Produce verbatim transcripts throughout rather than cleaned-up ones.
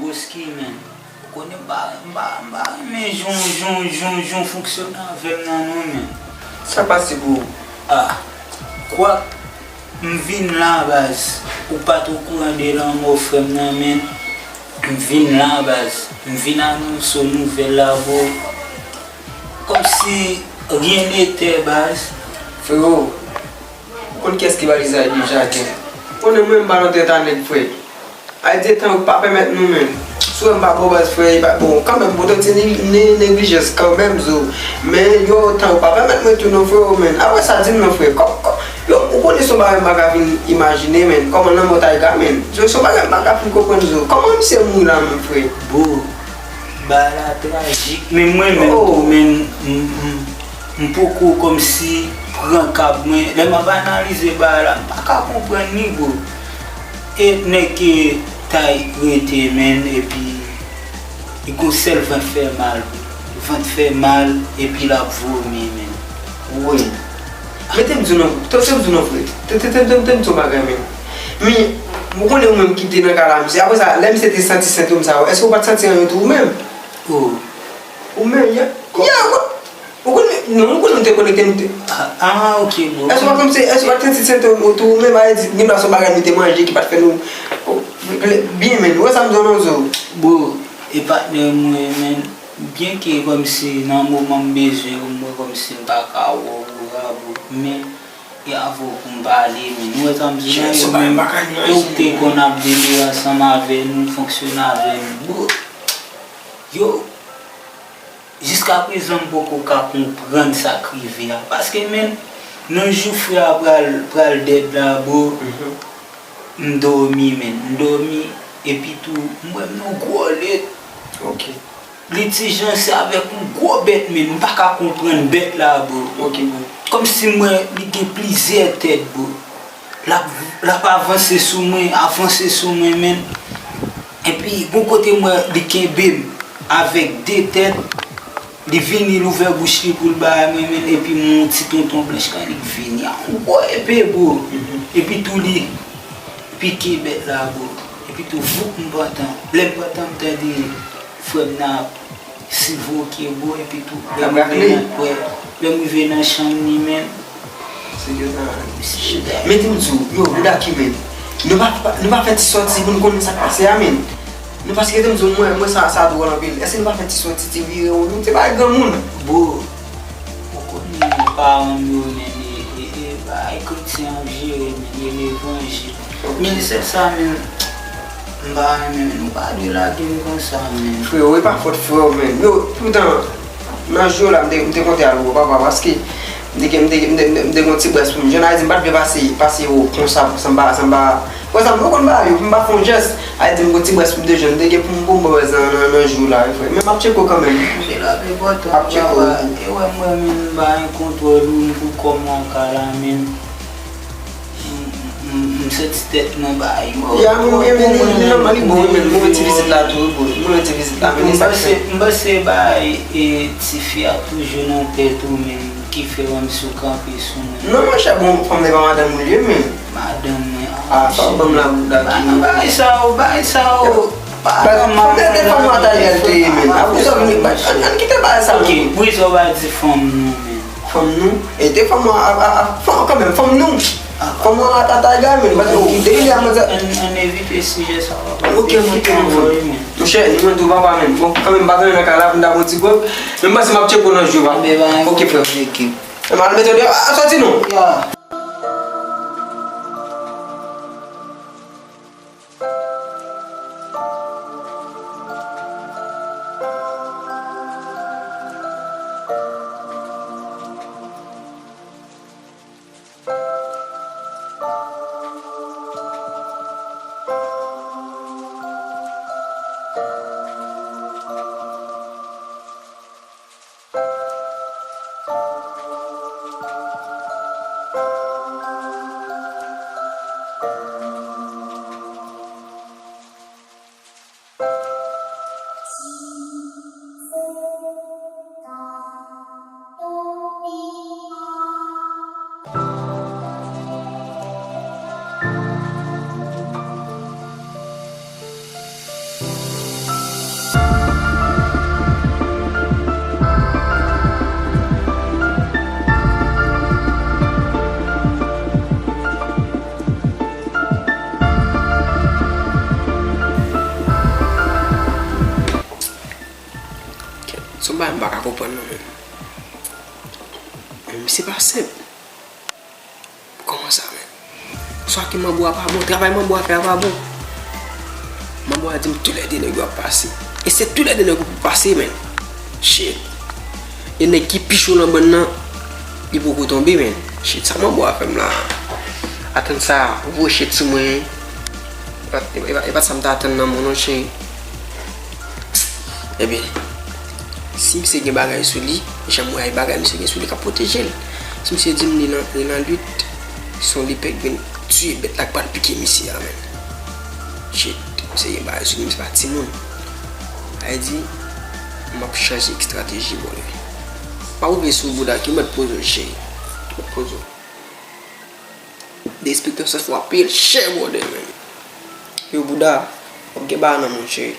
Broski, men. Ou konnen m pa, m pa, m pa renmen jan, jan, jan, jan w fonksyone avè m nan non, men. Sa pase pou ou? Ah, kwak m vin la, baz. Ou pa t okouran de lanmò frè m nan, men. M vin la, baz. M vin anonse w nouvèl la, bro. Kòmsi rien n'était, baz. Frewo, ou konn kiyès ki ba li zay deja, ken? Konnen mwen, m pa nan tèt a nèg, frè. Ay di tan yo pa pèmèt nou, men. Si w wè m pa bon baz, frè, e pa bon. Kanmenm, potan se ne-, ne-, neglijans kanmenm, zo. Men, yo, tan yo pa pèmèt mwen tou non, frè, men. Apre sa, di m non, frè. Kò, kò, yo, ou konnen se yon bagay m pa ka vin imajine, men. Kòman lanmò Tayga, men. Zo, se yon bagay m pa ka fin konprann, zo. Kòman misye mouri la, men, frè? Bro, bagay la trajik. Men mwen menm tou, men, m, m, m poko kòmsi pran kab mwen. Lè m ap analize bagay la, m pa ka konprann li, bro. E nèg ke Tay rete, men, epi li gon sèl vant fè mal, bro. Vant fè mal, epi l ap vomi, men. Woy. Men te m di w non, te, te m di w non, frè. Te, te, te, te, te m di w bagay, men. Men, ou konnen ou menm ki te nan ka la, misye. Apre sa, lè misye te santi sentòm sa yo, èske ou pa t santi anyen tou ou menm? Oh. Ou menm, ya. Ya, ou konnen, non, ou konnen m te konekte, m te. Ah, ah, ok, bro. Èske ou pa kòmsi, èske ou pa t santi sentòm ou tou ou menm, a di, gen dwa se yon bagay nou te manje ki pa t fè nou, oh, byen, men. Ou wè sa m di w non, zo? Bro, e patnè mwen, men. Byenke kòmsi nan moman m bezwen ou, m wè kòmsi m pa ka wè w, bro, men e avè w pou m pale, men. Ou wè sa m di w la, yo menm, yo te konn ap demere ansanm avè nou, fonksyone avè nou. Bro, yo, jiskaprezan m poko ka konprann sa k rive a. Paske, men, nan jou frè a pral, pral dèd la, bro, m dòmi, men. M dòmi, epi tou, m wè m nan gwo lit. Ok. Li ti jan se avèk yon gwo bèt, men m pa ka konprann bèt la, bro. Ok, bro. Kòmsi m wè li gen plizyè tèt, bro. L ap, l ap avanse sou mwen, avanse sou mwen, men. Epi, gon kote m wè li kenbe m avèk de tèt. Li vini, l ouvè bouch li pou l bay mwen, men. Epi, m wè yon ti tonton blanch kannik vini ak yon gwo epe, bro. Mhm. Epi tou, li pike bèt la, bro. Epi tou, voup, m pantan. Lè m pantan, m tande frè m nan ap sivoke, bro, epi tou, lè m rive nan, wè, lè m rive nan chanm li, men. Se ke sa. Men te m di w, yo, bouda ki, men. Nou pa, pa, nou pa fè ti sòti pou n konn sa k pase a, men. Nou paske te m di w, mwen, mwen sa, sa dwòl anpil. Èske nou pa fè ti sòti, ti vire won nou? Se pa granmoun. Bro, ou konnen paran m yo, men, e, e, e, bay kretyen ap jere, men, e levanjil. Men se sa, men, m pa renmen, men nou pa dwe lage m konsa, men. Frewo, e pa fòt frè w, men. Yo, poutan, nan jou la, m te, m te konte al wè papa, paske m te, m te, m te, m te, m te gon ti brès pou m jwenn, a di m pa t vle pase, pase yo konsa, san m pa, san m pa, wè sa, m poko konn ba yo, pou m pa fè yon jès, a di m gon ti brès pou m te jwenn, m te gen pou m, pou m brès nan, nan, nan jou la, wi, frè. Men m ap tcheke w kanmenm. M te lave bòtò, m ap tcheke w. E wè, m wè, men m pa gen kontwòl ou, m pou kòman ka la, men. M, m, m, m santi tèt mwen bay. Ya, mwen, mwen, mwen, li, li nòmal, li bon, wi, men mwen, ti vizit la tou, wi, bon, mwen, ti vizit la, men li sa k fè. M panse, m panse bay, e, tifi a toujou nan tèt ou, men ki fè w menm si w kanpe sou mwen. Non, monchè, bon, fanm nan pa madanm ou l ye, men. Madanm mwen, ah, sa w ban m la, bouda ki. Bay sa yo, bay sa yo. Fanm nan te fanm nan ta yèl te ye, men. Apre sa, vini, bay, ann, ann kite bay sa, non. Ok, poukisa w pa di fanm nou, men? Fanm nou? E te fanm a, a, a, a, fanm, kanmenm, fanm nou. Fanm nou a Tayga, men, paske depi lè a, manzè. Ann, ann evite sijè sa a. Ok, ann kite nou, fanm. Monchè, nou menm tou papa, men. Bon, kanmenm, m pa gen nan kay la pou m ta pran ti gwòg. Men m panse m ap tcheke w nan jou a. Ok, frè. Ok. E m al mete w deyò, a, sòti non. Ya. Yon bagay m pa ka konprann non, men. Men misye pa senp. Kòman sa, men? Swa ke manbo a pa bon, travay manbo a fè a pa bon. Manbo a di m toulède nèg yo ap pase. E se toulède nèg yo pou pase, men. Shit. E nèg ki pi cho nan bann nan, li poko tonbe, men. Shit, sa manbo a fè m la? Atann sa, voye shit sou mwen. E pa, e pa, e pa sa m ta atann nan men w non, cheri. Ebyen, si misye gen bagay sou li, jan m wè bagay misye gen sou li k ap pwoteje l. Si misye di m li nan, li nan lit, se yon lepè k vin tiye bèt la k pral pike misye a, men. Shit, misye gen bagay sou li, misye pa timoun. Sa vle di, m ap chanje estrateji, bòdè. M ap rive sou bouda ki mèt poze w, cheri. Mèt poze w. Derespekte w, sa fè w ap peye l chè, bòdè, men. Yo, bouda, w ap gen bagay nan men w, cheri.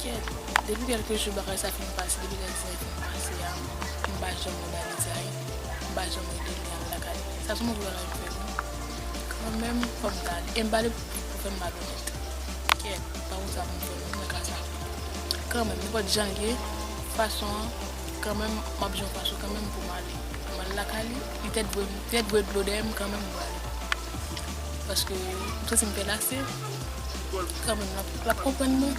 Kèt, depi kèlke jou bagay sa fin pase, depi lè sa fin pase a, m pa janm wè Baliza, m pa janm wè Delia lakay. Sa se yon move bagay m fè, wi. Kanmenm, fò m ta ale. E m pa ale pou, pou fè m malonèt. Kèt, pa konn sa pou m fè, non, nan ka sa. Kanmenm, nenpòt jan l ye, fason an, kanmenm, m ap jwenn yon fason kanmenm pou m ale. Pou m al lakay li, li tèt voye, li tèt voye dlo dèyè m, kanmenm, m prale. Paske m santi m fè l ase. Kanmenm, l ap, l ap konprann mwen.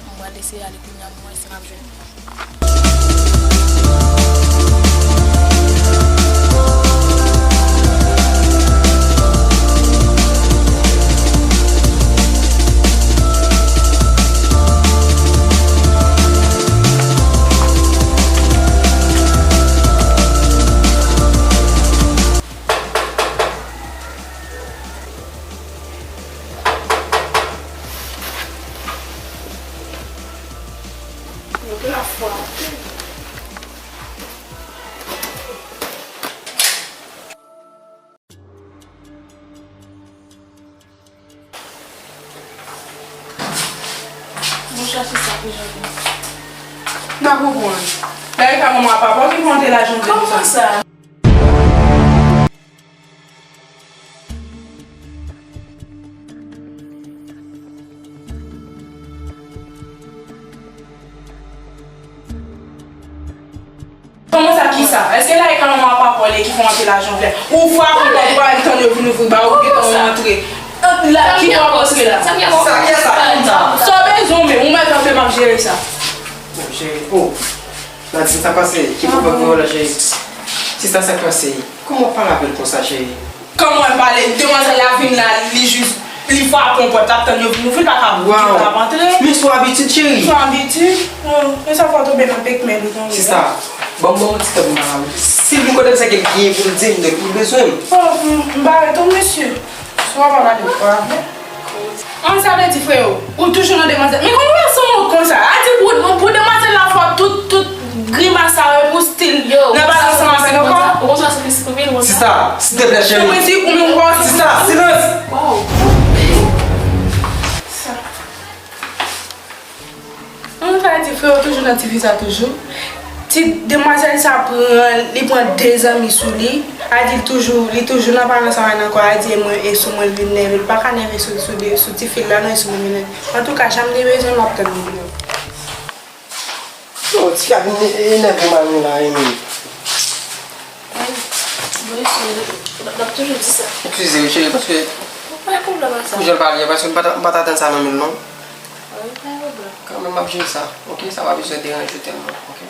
M pral eseye ale kounye a, m wè si m ap jwenn. Yo pran fwa. Mwen chache sa pou jodi. M pa konprann. Dayè ka manman ak papa w ki fè w antre lajan vle konsa. Kòman sa? Kòman sa, kisa? Èske la e ka manman ak papa w ki fè w antre lajan vle? Ou fè akonprann ou pa menm tann yo vin ouvri ba ou, ou gentan antre. Ki bò w antre la? Sa k ap pase? Sa k ap pase? Sa w bezwen, men ou mèt antre, m ap jere sa. Bon, cheri, oh. Nadine, sa k pase? Ki pwoblèm ou la, cheri? Sista, sa k pase? Kòman w pale avè l konsa, cheri? Kòman w pale? Demwazèl la vin la, li jis, li frape yon pòt, l ap tann yo vin ouvri, l pa ka, li pa ap antre. Men se yon abitid, cheri. Se yon abitid? Oh, men sa fè w tonbe nan pekmèl ou tonbe. Sista, ban m, ban m yon ti kòb m pa avè l. Si l vin kote m, se ke l genyen pou l di m, donk li bezwen m. Oh, m, m pa ret, mesye. Si w ap pale, w ap pale. An, sa vle di, freo, ou toujou nan demwazèl. Men kòman w ap son konsa? A di pou, pou demwazèl la fè tout, tout grimas sa yo, pou stil nan pale ansanm avè l ankò? Ou konn sa sou Facebook, ou konn sa? Sista, silteplè, cheri. Sou Facebook, ou menm ou pa sou Facebook? Sista, silans! Waw. Sa. Mwen ta di frè w toujou nan ti fi sa toujou. Ti demwazèl sa pran, li pran de zanmi sou li. A di l toujou, li toujou nan paran sa a nan kò a di e mwen, e sou mwen l vin nève. Li pa ka nève sou, sou, de, sou ti fi l la non, e sou mwen l vin nève. Antouka, jan m te bezwen, m ap tann li. Non, ti fi a vin e-, enève m la, e menm. Wi, wi, cheri, l ap toujou di sa. Eskize, cheri, paske pa gen pwoblèm ak sa. Pou jan l pale a, paske m pa ta, m pa t atann sa nan men l, non. Wi, pa gen pwoblèm. Kanmenm, m ap jere sa, oke? Sa pa bezwen deranje w tèlman, oke?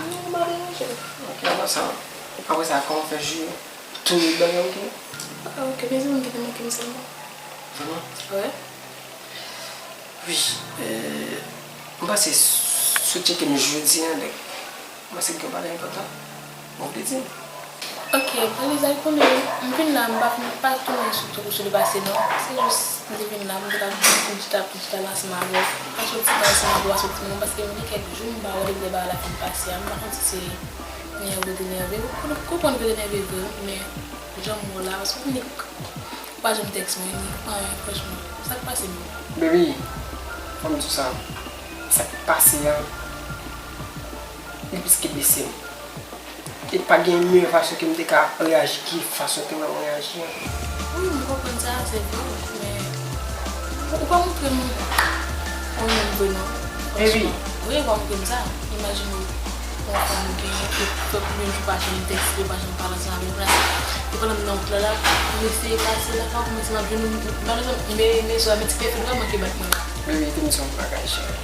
Non, pa deranje. Oke, apre sa, apre sa, kòman w fè jwe? Tounen ban yo, oke? Ah, oke, mezanmi, m kite manke m sèlman. Vrèman? Wi. Wi, euh, m panse si w tcheke m jodi a, like, m panse gen yon bagay enpòtan ou vle di m. Oke, bon, Lizay, konnen m vin la, m pa, m pa tounen sou, sou le pase, non. Se jis, m te vin la, m te ka vin chita, chita la ansanm avè w. Pa soti la ansanm avè w, pa soti non, paske m gen kèk jou m pa wè depi lè bagay la fin pase a. M pa konn si se nève yo te nève. Ou konprann ke yo te nève vre, wi, men jan m wè w la, paske ou konn Ou pa janm tèks mwen, ni anyen, franchman. Sa k pase menm? Baby, fò m di w sa. Sa k pase a, li plis ke blese m. E pa gen meyè fason ke m te ka reyaji ki fason ke w wè m reyaji an. Wi, m konprann sa, se vre, men ou pa montre m ou menm vre non. Baby. Franchman. Wi, ou pa montre m sa. Imajine w. Yon fanm ou genyen, e fè konbyen jou pa janm tèkste, pa janm pale ansanm avè m la. E pandan m nan wout la la, m eseye pase la, pa kòmanse m ap jwenn ou, malezman, men, men swa, men ti pèfid vrèman ki bat mwen la. Baby, te m di yon bagay, cheri.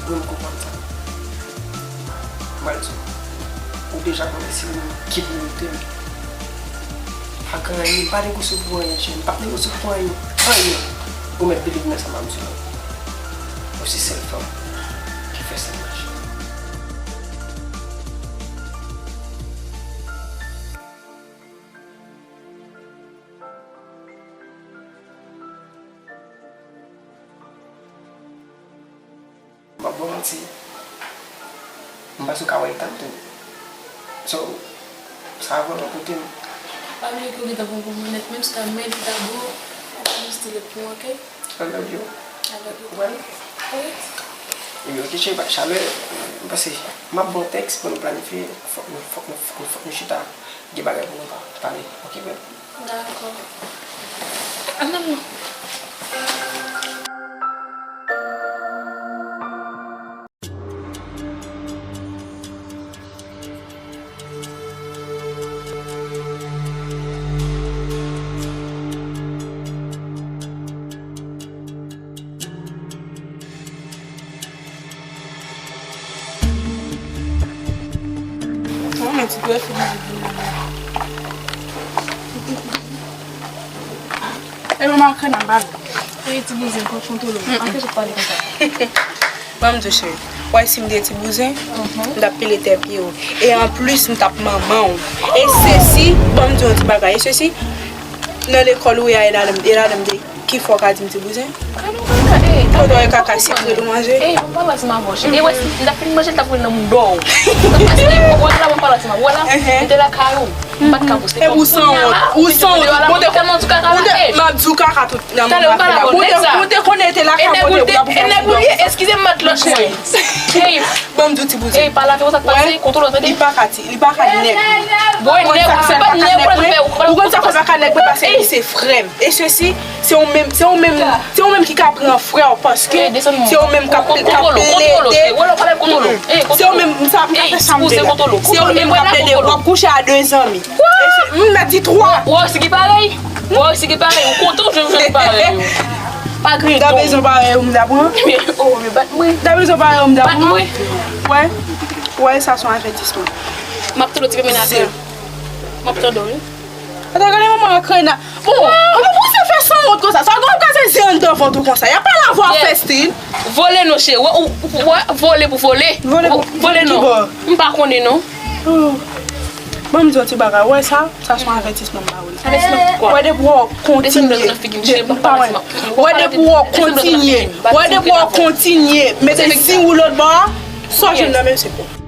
Wi, m konprann sa. M pral di w. Ou deja konnen se ou menm ki pou rete m. Pa gen anyen, m pa negosye pou anyen, cheri. M p ap negosye pou anyen. Anyen. Ou mèt believe nan sa m ap di w. Ou se sèl fanm ki fè sa mache. M p ap ba w manti. M panse w ka wè l tann tou. So, sa vrèman koute m. Pa bliye ke w gentan pran pou mwen nèt, menm si ta mèt, si ta gwo, ou pa jis di lèt pou mwen, oke? I love you. I love you. Well. Wi. Wi, oke, cheri, pa chalè. M panse, m ap ba w tèks pou nou planifye. Fòk nou, fòk nou, fòk nou, fòk nou chita. Gen bagay pou nou pa, pale. Oke, babe? Dakò. Ann nan. Mwen ti pèfid mwen vin la. E manman krè nan bal. E ti bouzen, kont kontwole. Anpeche w pale konsa. Ban m di w, cheri. W wè si m te ti bouzen, m t ap pile tè pye w. E anplis, m t ap manman w. E sesi, ban m di w yon ti bagay. E sesi, nan lekòl ou ye a, e ladan m, e ladan m te Ki fè w ka di m ti bouzen? Kote w wè kaka sikre l ou manje? Ey, pa pale ansanm avè w, cheri. E wè, si m ta fin manje, l ta pou nan mouda w. Wè la, pa pale ansanm avè w. Wè la, m te lakay ou. M pa t ka pouse kò m. Ou sanwont, ou sanwont. Ou te tèlman di kaka la, ey. M ap di w kaka tout nan mouda w. Ou te konnen te lakay mwen, ou te pou fè mouda w. Eskize m, matlòch mwen. Ey. Ban m di w ti bouzen. Ey, pale avè w, sa k pase? Kontwole w, tande? Li pa ka ti, li pa ka nèg. Bon, nèg, ou pa nèg, ou pa fè, ou pa fè. Ou konn sa k fè pa ka nèg mwen, paske li se frè m. E sesi, Se ou menm, se ou menm, se ou menm ki ka pran frè w, paske se ou menm k ap, k ap plede. Se ou menm, m sa, m ka fè sa m vle la. Se ou menm k ap plede, w ap kouche a de zanmi. M mèt di twa. Ou osi ki parèy. Ou osi ki parèy. Ou kontan ou jwenn parèy yo. Pa griyen. M ta bezwen parèy ou, m ta pran. Oh, men bat mwen. M ta bezwen parèy ou, m ta pran. Bat mwen. Wè, wè, sa se yon avètisman. M ap tande w ti pe menaje. M ap tande w, wi. Ata gade manman an krena. Bon, kòman pou se fè sanwont konsa? Sa w ap kraze zye anndan vant ou konsa? Y ap pale avè w fè stil. Vole non, cheri. Wè, ou, ou, wè, vole pou vole. Vole pou, vole non. M pa konnen non. Ban m di w ti bagay. Wè sa? Sa se yon avètisman m ba w la. Avètisman pou kwa? Wè depi w kontinye. Desann nan figi m, cheri, pa pale ansanm. Wè depi w kontinye. Wè depi w kontinye. Mete zye w lòt bò a. Sa w jwenn nan men se pou.